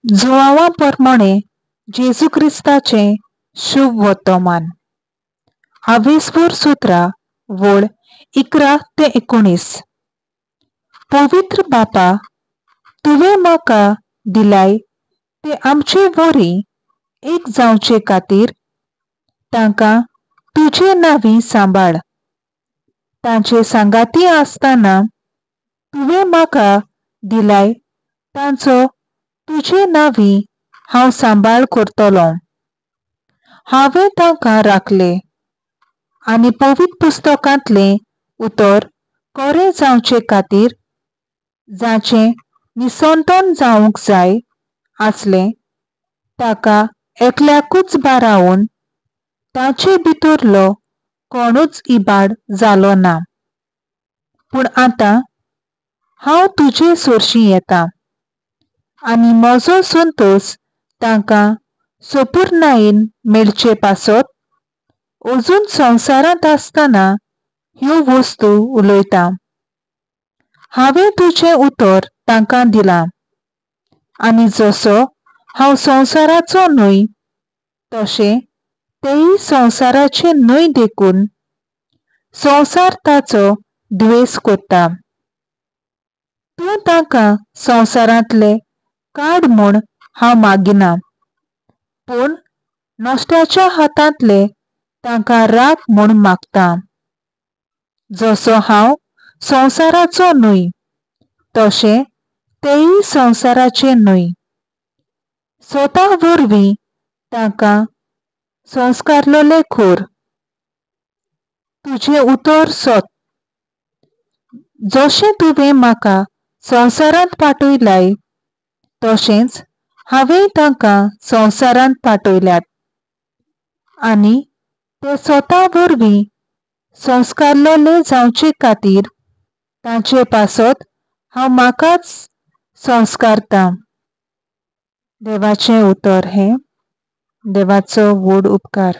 जुवांवा प्रमाणे जेजू क्रिस्ताचें शुभ वर्तमान. आवेस्वोर सुत्रा वळ 11 ते 19. पवित्र बापा, तुवें म्हाका दिलाय ते आमचे वरी एक जावचे खातीर तांकां तुजे नांवी सांबाळ. तांचे सांगाती आसतना तुवें म्हाका दिलाय तांचो तुजे नांवी हांव सांबाळ करतलो. हांवें तांकां राखले आनी पवित्र पुस्तकांतलें उतर खरें जावचे खातीर जाचें निसंतन जावंक जाय आसलें ताका एकल्याकूच बारावन ताचे भितरलो कोणूच इबाड जालो ना. पूण आतां हांव तुजे सरशीं येता आनी म्हजो संतोश तांकां सोपूर्णायेन मेळचे पासत अजून संवसारांत आसतना ह्यो वस्तू उलयता. हांवें तुजें उतर तांकां दिलां आनी जसो हांव संवसाराचो न्हय तशें तेय संवसाराचे न्हय देखून संवसार ताचो द्वेस करता. तूं तांकां संवसारांतले काड म्हूण हांव मागिना, पूण नश्ट्याच्या हातांतले तांकां राख म्हूण मागता. जसो हांव संवसाराचो न्हय तशें तेय संवसाराचे न्हय. स्वता वरवीं तांकां संस्कारलेले खोर. तुजें उतर सत. जशें तुवें म्हाका संवसारांत पाठयलाय तशेंच हांवें तांकां संवसारांत पाठयल्यात आनी ते स्वता वरवीं संस्कारलेले जावचे खातीर तांचे पासत हांव म्हाकाच संस्कारतां. देवाचें उतर हें देवाचो व्हड उपकार.